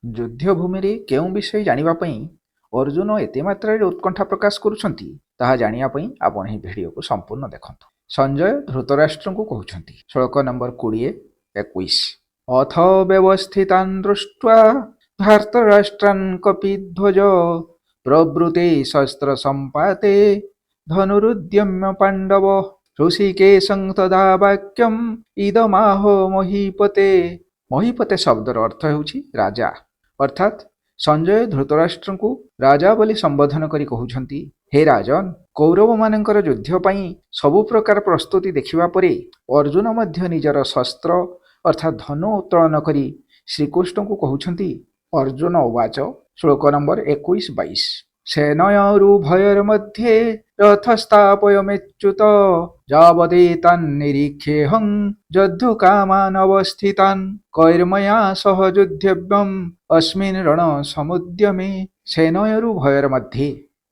ଯୁଦ୍ଧଭୂମିରେ କେଉଁ ବିଷୟ ଜାଣିବା ପାଇଁ ଅର୍ଜୁନ ଏତେ ମାତ୍ରାରେ ଉତ୍କଣ୍ଠା ପ୍ରକାଶ କରୁଛନ୍ତି, ତାହା ଜାଣିବା ପାଇଁ ଆପଣ ଏହି ଭିଡ଼ିଓକୁ ସମ୍ପୂର୍ଣ୍ଣ ଦେଖନ୍ତୁ। ସଞ୍ଜୟ ଧୃତରାଷ୍ଟ୍ରଙ୍କୁ କହୁଛନ୍ତି, ଶ୍ଳୋକ ନମ୍ବର 20, 21। ଅଥ ବ୍ୟବସ୍ଥିତାନ୍ ଦୃଷ୍ଟ୍ୱା ଧାର୍ତ୍ତରାଷ୍ଟ୍ରାନ୍ କପିଧ୍ୱଜ ପ୍ରବୃତେ ଶସ୍ତ୍ର ସମ୍ପାତେ ଧନୁରୁଦ୍ୟମ୍ୟ ପାଣ୍ଡବ ହୃଷୀକେଶଂ ତଦା ବାକ୍ୟମ୍ ଇଦମାହ ମହୀପତେ। ମହୀପତେ ଶବ୍ଦର ଅର୍ଥ ହେଉଛି ରାଜା। ଅର୍ଥାତ୍ ସଞ୍ଜୟ ଧୃତରାଷ୍ଟ୍ରଙ୍କୁ ରାଜା ବୋଲି ସମ୍ବୋଧନ କରି କହୁଛନ୍ତି, ହେ ରାଜନ, କୌରବମାନଙ୍କର ଯୁଦ୍ଧ ପାଇଁ ସବୁ ପ୍ରକାର ପ୍ରସ୍ତୁତି ଦେଖିବା ପରେ ଅର୍ଜୁନ ମଧ୍ୟ ନିଜର ଶସ୍ତ୍ର ଅର୍ଥାତ୍ ଧନୁ ଉତ୍ତୋଳନ କରି ଶ୍ରୀକୃଷ୍ଣଙ୍କୁ କହୁଛନ୍ତି। ଅର୍ଜୁନ ଉବାଚ, ଶ୍ଳୋକ ନମ୍ବର 21, 22। ସେନୟରୁଭୟୋର୍ମଧ୍ୟେ ରଥ ସ୍ଥାପୟ ମେଚ୍ୟୁତ ଯାବଦେତାନ୍ ନିରୀକ୍ଷେହଂ ଯୋଦ୍ଧୁକାମାନ୍ ଅବସ୍ଥିତାନ୍ କୈର୍ମୟା ସହ ଯୁଦ୍ଧବ୍ୟମ୍ ଅସ୍ମିନ୍ ରଣ ସମୁଦ୍ୟମେ। ସେନୟରୁଭୟୋର ମଧ୍ୟେ,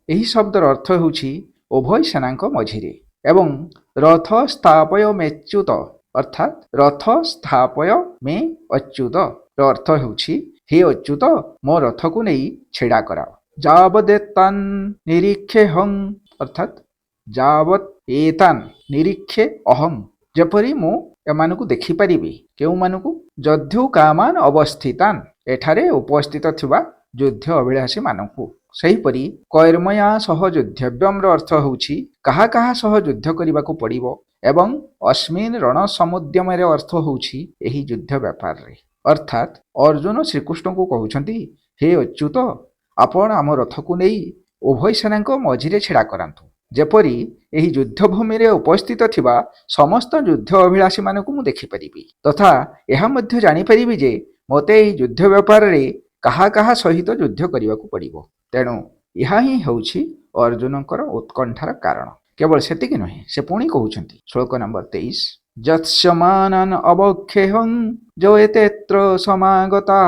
ଏହି ଶବ୍ଦର ଅର୍ଥ ହେଉଛି ଉଭୟ ସେନାଙ୍କ ମଝିରେ ଏବଂ ରଥ ସ୍ଥାପୟ ମେଚ୍ୟୁତ, ଅର୍ଥାତ୍ ରଥ ସ୍ଥାପୟ ମେ ଅଚ୍ୟୁତ ର ଅର୍ଥ ହେଉଛି, ହେ ଅଚ୍ୟୁତ, ମୋ ରଥକୁ ନେଇ ଛିଡ଼ା କରାଅ। ଯାବଦେତାନ୍ ନିରୀକ୍ଷେହଂ, ଅର୍ଥାତ୍ ଯାବତ୍ ଏତାନ୍ ନିରୀକ୍ଷେ ଅହଂ, ଯେପରି ମୁଁ ଏମାନଙ୍କୁ ଦେଖିପାରିବି। କେଉଁମାନଙ୍କୁ? ଯଦ୍ଧୁ କାମାନ ଅବସ୍ଥିତାନ, ଏଠାରେ ଉପସ୍ଥିତ ଥିବା ଯୁଦ୍ଧ ଅଭିଳାଷୀମାନଙ୍କୁ। ସେହିପରି କୈର୍ମୟା ସହ ଯୁଦ୍ଧବ୍ୟମର ଅର୍ଥ ହେଉଛି କାହା କାହା ସହ ଯୁଦ୍ଧ କରିବାକୁ ପଡ଼ିବ ଏବଂ ଅସ୍ମିନ୍ ରଣ ସମୁଦ୍ୟମରେ ଅର୍ଥ ହେଉଛି ଏହି ଯୁଦ୍ଧ ବ୍ୟାପାରରେ। ଅର୍ଥାତ୍ ଅର୍ଜୁନ ଶ୍ରୀକୃଷ୍ଣଙ୍କୁ କହୁଛନ୍ତି, ହେ ଅଚ୍ୟୁତ, ଆପଣ ଆମ ରଥକୁ ନେଇ ଉଭୟ ସେନାଙ୍କ ମଝିରେ ଛିଡ଼ା କରାନ୍ତୁ, ଯେପରି ଏହି ଯୁଦ୍ଧଭୂମିରେ ଉପସ୍ଥିତ ଥିବା ସମସ୍ତ ଯୁଦ୍ଧ ଅଭିଳାଷୀମାନଙ୍କୁ ମୁଁ ଦେଖିପାରିବି ତଥା ଏହା ମଧ୍ୟ ଜାଣିପାରିବି ଯେ ମୋତେ ଏହି ଯୁଦ୍ଧ ବ୍ୟାପାରରେ କାହା କାହା ସହିତ ଯୁଦ୍ଧ କରିବାକୁ ପଡ଼ିବ। ତେଣୁ ଏହା ହିଁ ହେଉଛି ଅର୍ଜୁନଙ୍କର ଉତ୍କଣ୍ଠାର କାରଣ। କେବଳ ସେତିକି ନୁହେଁ, ସେ ପୁଣି କହୁଛନ୍ତି, ଶ୍ଳୋକ ନମ୍ବର 23। ଯତ୍ସ୍ୟମାନାନ୍ ଅବକ୍ଷେହଂ ଯୋଏତେତ୍ର ସମାଗତା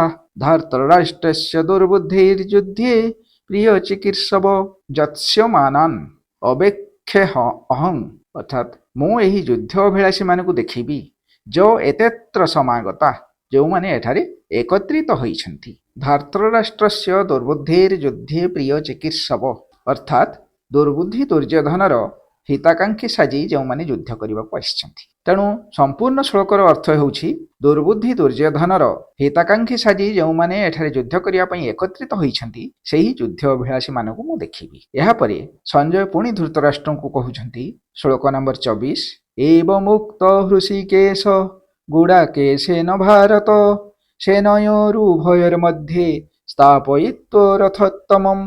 ଧାର୍ତ୍ତରାଷ୍ଟ୍ରସ୍ୟ ଦୁର୍ବୁଦ୍ଧିର୍ଯୁଦ୍ଧେ ପ୍ରିୟ ଚିକୀର୍ଷବ। ଯତ୍ସ୍ୟମାନାନ୍ ଅବେକ୍ଷେହ ଅହଂ, ଅର୍ଥାତ୍ ମୁଁ ଏହି ଯୁଦ୍ଧ ଅଭିଳାଷୀମାନଙ୍କୁ ଦେଖିବି, ଯ ଏତେତ୍ର ସମାଗତା, ଯେଉଁମାନେ ଏଠାରେ ଏକତ୍ରିତ ହୋଇଛନ୍ତି, ଧାର୍ତ୍ତରାଷ୍ଟ୍ରସ୍ୟ ଦୁର୍ବୁଦ୍ଧିର୍ ଯୁଦ୍ଧେ ପ୍ରିୟ ଚିକୀର୍ଷବ, ଅର୍ଥାତ୍ ଦୁର୍ବୁଦ୍ଧି ଦୁର୍ଯ୍ୟୋଧନର ହିତାକାଂକ୍ଷୀ ସାଜି ଯେଉଁମାନେ ଯୁଦ୍ଧ କରିବାକୁ ଆସିଛନ୍ତି। ତେଣୁ ସମ୍ପୂର୍ଣ୍ଣ ଶ୍ଳୋକର ଅର୍ଥ ହେଉଛି, ଦୁର୍ବୁଦ୍ଧି ଦୁର୍ଯ୍ୟୋଧନର ହିତାକାଂକ୍ଷୀ ସାଜି ଯେଉଁମାନେ ଏଠାରେ ଯୁଦ୍ଧ କରିବା ପାଇଁ ଏକତ୍ରିତ ହୋଇଛନ୍ତି, ସେହି ଯୁଦ୍ଧ ଅଭିଳାଷୀମାନଙ୍କୁ ମୁଁ ଦେଖିବି। ଏହାପରେ ସଞ୍ଜୟ ପୁଣି ଧୃତରାଷ୍ଟ୍ରଙ୍କୁ କହୁଛନ୍ତି, ଶ୍ଳୋକ ନମ୍ବର 24। ଏବମୁକ୍ତ ହୃଷୀକେଶ ଗୁଡ଼ାକେଶେନ ଭାରତ ସେନୟୋରୁଭୟୋର୍ମଧ୍ୟେ ସ୍ଥାପୟିତ୍ୱ ରଥୋତ୍ତମମ୍।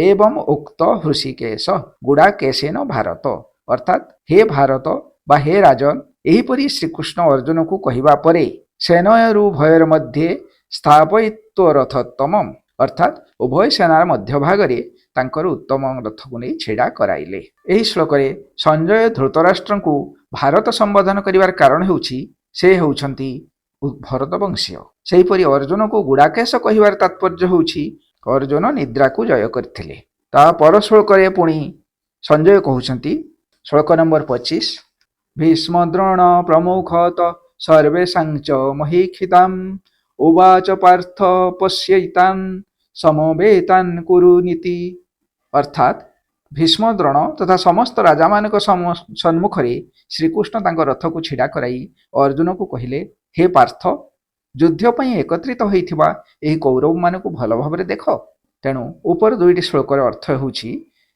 ଏବଂ ଉକ୍ତ ହୃଷୀକେଶ ଗୁଡ଼ାକେଶେନ ଭାରତ, ଅର୍ଥାତ୍ ହେ ଭାରତ ବା ହେ ରାଜନ, ଏହିପରି ଶ୍ରୀକୃଷ୍ଣ ଅର୍ଜୁନକୁ କହିବା ପରେ ସେନୟରୁଭୟୋର ମଧ୍ୟେ ସ୍ଥାପୟିତ୍ୱ ରଥୋତ୍ତମମ୍, ଅର୍ଥାତ୍ ଉଭୟ ସେନାର ମଧ୍ୟଭାଗରେ ତାଙ୍କର ଉତ୍ତମ ରଥକୁ ନେଇ ଛିଡ଼ା କରାଇଲେ। ଏହି ଶ୍ଳୋକରେ ସଞ୍ଜୟ ଧୃତରାଷ୍ଟ୍ରଙ୍କୁ ଭାରତ ସମ୍ବୋଧନ କରିବାର କାରଣ ହେଉଛି ସେ ହେଉଛନ୍ତି ଭରତ ବଂଶୀୟ। ସେହିପରି ଅର୍ଜୁନକୁ ଗୁଡ଼ାକେଶ କହିବାର ତାତ୍ପର୍ଯ୍ୟ ହେଉଛି ଅର୍ଜୁନ ନିଦ୍ରାକୁ ଜୟ କରିଥିଲେ। ତା ପର ଶ୍ଳୋକରେ ପୁଣି ସଞ୍ଜୟ କହୁଛନ୍ତି, ଶ୍ଳୋକ ନମ୍ବର 25। ଭୀଷ୍ମ ଦ୍ରୋଣ ପ୍ରମୁଖତ ସର୍ବେଷାଂ ଚ ମହୀକ୍ଷିତାମ୍ ଉବାଚ ପାର୍ଥ ପଶ୍ୟୈତାନ୍ ସମବେତାନ୍ କୁରୁ ନୀତି। ଅର୍ଥାତ୍ ଭୀଷ୍ମ, ଦ୍ରୋଣ ତଥା ସମସ୍ତ ରାଜାମାନଙ୍କ ସମ୍ମୁଖରେ ଶ୍ରୀକୃଷ୍ଣ ତାଙ୍କ ରଥକୁ ଛିଡ଼ା କରାଇ ଅର୍ଜୁନକୁ କହିଲେ, ହେ ପାର୍ଥ, ଯୁଦ୍ଧ ପାଇଁ ଏକତ୍ରିତ ହୋଇଥିବା ଏହି କୌରବମାନଙ୍କୁ ଭଲ ଭାବରେ ଦେଖ। ତେଣୁ ଉପର ଦୁଇଟି ଶ୍ଳୋକର ଅର୍ଥ ହେଉଛି,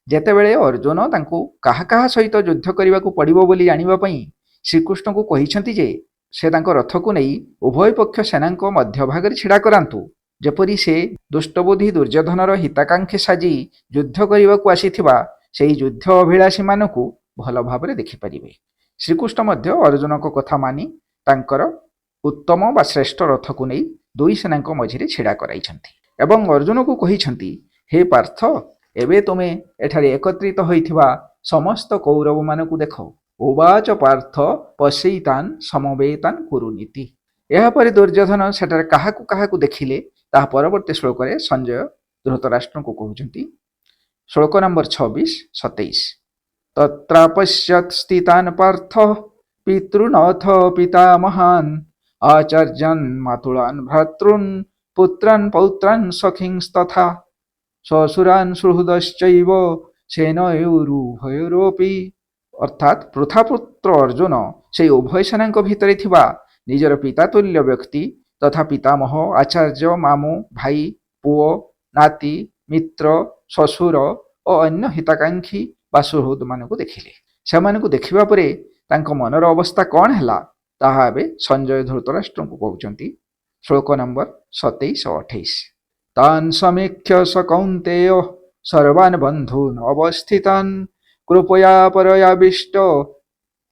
ଯେତେବେଳେ ଅର୍ଜୁନ ତାଙ୍କୁ କାହା କାହା ସହିତ ଯୁଦ୍ଧ କରିବାକୁ ପଡ଼ିବ ବୋଲି ଜାଣିବା ପାଇଁ ଶ୍ରୀକୃଷ୍ଣଙ୍କୁ କହିଛନ୍ତି ଯେ ସେ ତାଙ୍କ ରଥକୁ ନେଇ ଉଭୟ ପକ୍ଷ ସେନାଙ୍କ ମଧ୍ୟଭାଗରେ ଛିଡ଼ା କରାନ୍ତୁ, ଯେପରି ସେ ଦୁଷ୍ଟବୁଦ୍ଧି ଦୁର୍ଯ୍ୟୋଧନର ହିତାକାଂକ୍ଷୀ ସାଜି ଯୁଦ୍ଧ କରିବାକୁ ଆସିଥିବା ସେହି ଯୁଦ୍ଧ ଅଭିଳାଷୀମାନଙ୍କୁ ଭଲ ଭାବରେ ଦେଖିପାରିବେ। ଶ୍ରୀକୃଷ୍ଣ ମଧ୍ୟ ଅର୍ଜୁନଙ୍କ କଥା ମାନି ତାଙ୍କର ଉତ୍ତମ ବା ଶ୍ରେଷ୍ଠ ରଥକୁ ନେଇ ଦୁଇ ସେନାଙ୍କ ମଝିରେ ଛିଡ଼ା କରାଇଛନ୍ତି ଏବଂ ଅର୍ଜୁନକୁ କହିଛନ୍ତି, ହେ ପାର୍ଥ, ଏବେ ତୁମେ ଏଠାରେ ଏକତ୍ରିତ ହୋଇଥିବା ସମସ୍ତ କୌରବମାନଙ୍କୁ ଦେଖ। ଉବାଚ ପାର୍ଥ ପଶ୍ୟୈତାନ୍ ସମବେତାନ୍ କୁରୁନୀତି। ଏହାପରେ ଦୁର୍ଯ୍ୟୋଧନ ସେଠାରେ କାହାକୁ କାହାକୁ ଦେଖିଲେ, ତାହା ପରବର୍ତ୍ତୀ ଶ୍ଳୋକରେ ସଞ୍ଜୟ ଧୃତରାଷ୍ଟ୍ରଙ୍କୁ କହୁଛନ୍ତି, ଶ୍ଳୋକ ନମ୍ବର 26, 27। ତତ୍ରାପଶ୍ୟତ୍ ସ୍ଥିତାନ୍ ପାର୍ଥ ପିତୃନଥ ପିତାମହାନ୍ ଆଚାର୍ଯ୍ୟାନ୍ ମାତୁଳାନ୍ ଭ୍ରାତୃନ୍ ପୁତ୍ରାନ୍ ପୌତ୍ରାନ୍ ସଖୀଂସ୍ତଥା ଶ୍ୱଶୁରାନ୍ ସୁହୃଦଶ୍ଚୈବ ସେନୟୋରୁଭୟୋରପି। ଅର୍ଥାତ୍ ପୃଥାପୁତ୍ର ଅର୍ଜୁନ ସେଇ ଉଭୟ ସେନାଙ୍କ ଭିତରେ ଥିବା ନିଜର ପିତାତୁଲ୍ୟ ବ୍ୟକ୍ତି ତଥା ପିତାମହ, ଆଚାର୍ଯ୍ୟ, ମାମୁଁ, ଭାଇ, ପୁଅ, ନାତି, ମିତ୍ର, ଶ୍ୱଶୁର ଓ ଅନ୍ୟ ହିତାକାଂକ୍ଷୀ ବା ସୁହୃଦମାନଙ୍କୁ ଦେଖିଲେ। ସେମାନଙ୍କୁ ଦେଖିବା ପରେ ତାଙ୍କ ମନର ଅବସ୍ଥା କ'ଣ ହେଲା, ତାହା ଏବେ ସଞ୍ଜୟ ଧୃତରାଷ୍ଟ୍ରଙ୍କୁ କହୁଛନ୍ତି। ଶ୍ଳୋକ ନମ୍ବର 27, 28। ତାନ୍ ସମୀକ୍ଷ୍ୟ ସ କୌନ୍ତେୟ ସର୍ବାନ୍ ବନ୍ଧୁନ୍ ଅବସ୍ଥିତାନ୍ କୃପୟା ପରୟାବିଷ୍ଟ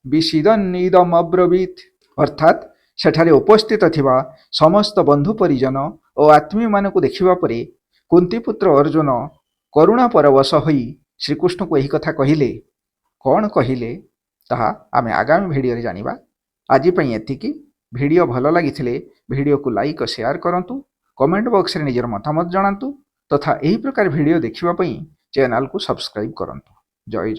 ବିଷୀଦନ୍ ଇଦମ୍ ଅବ୍ରବୀତ୍। ଅର୍ଥାତ୍ ସେଠାରେ ଉପସ୍ଥିତ ଥିବା ସମସ୍ତ ବନ୍ଧୁ, ପରିଜନ ଓ ଆତ୍ମୀୟମାନଙ୍କୁ ଦେଖିବା ପରେ କୁନ୍ତିପୁତ୍ର ଅର୍ଜୁନ କରୁଣା ପରବଶ ହୋଇ ଶ୍ରୀକୃଷ୍ଣଙ୍କୁ ଏହି କଥା କହିଲେ। କ'ଣ କହିଲେ, ତାହା ଆମେ ଆଗାମୀ ଭିଡ଼ିଓରେ ଜାଣିବା। ଆଜି ପାଇଁ ଏତିକି। ଭିଡ଼ିଓ ଭଲ ଲାଗିଥିଲେ ଭିଡ଼ିଓକୁ ଲାଇକ୍ ଓ ସେୟାର କରନ୍ତୁ, କମେଣ୍ଟ ବକ୍ସରେ ନିଜର ମତାମତ ଜଣାନ୍ତୁ ତଥା ଏହି ପ୍ରକାର ଭିଡ଼ିଓ ଦେଖିବା ପାଇଁ ଚ୍ୟାନେଲକୁ ସବସ୍କ୍ରାଇବ୍ କରନ୍ତୁ। ଜୟ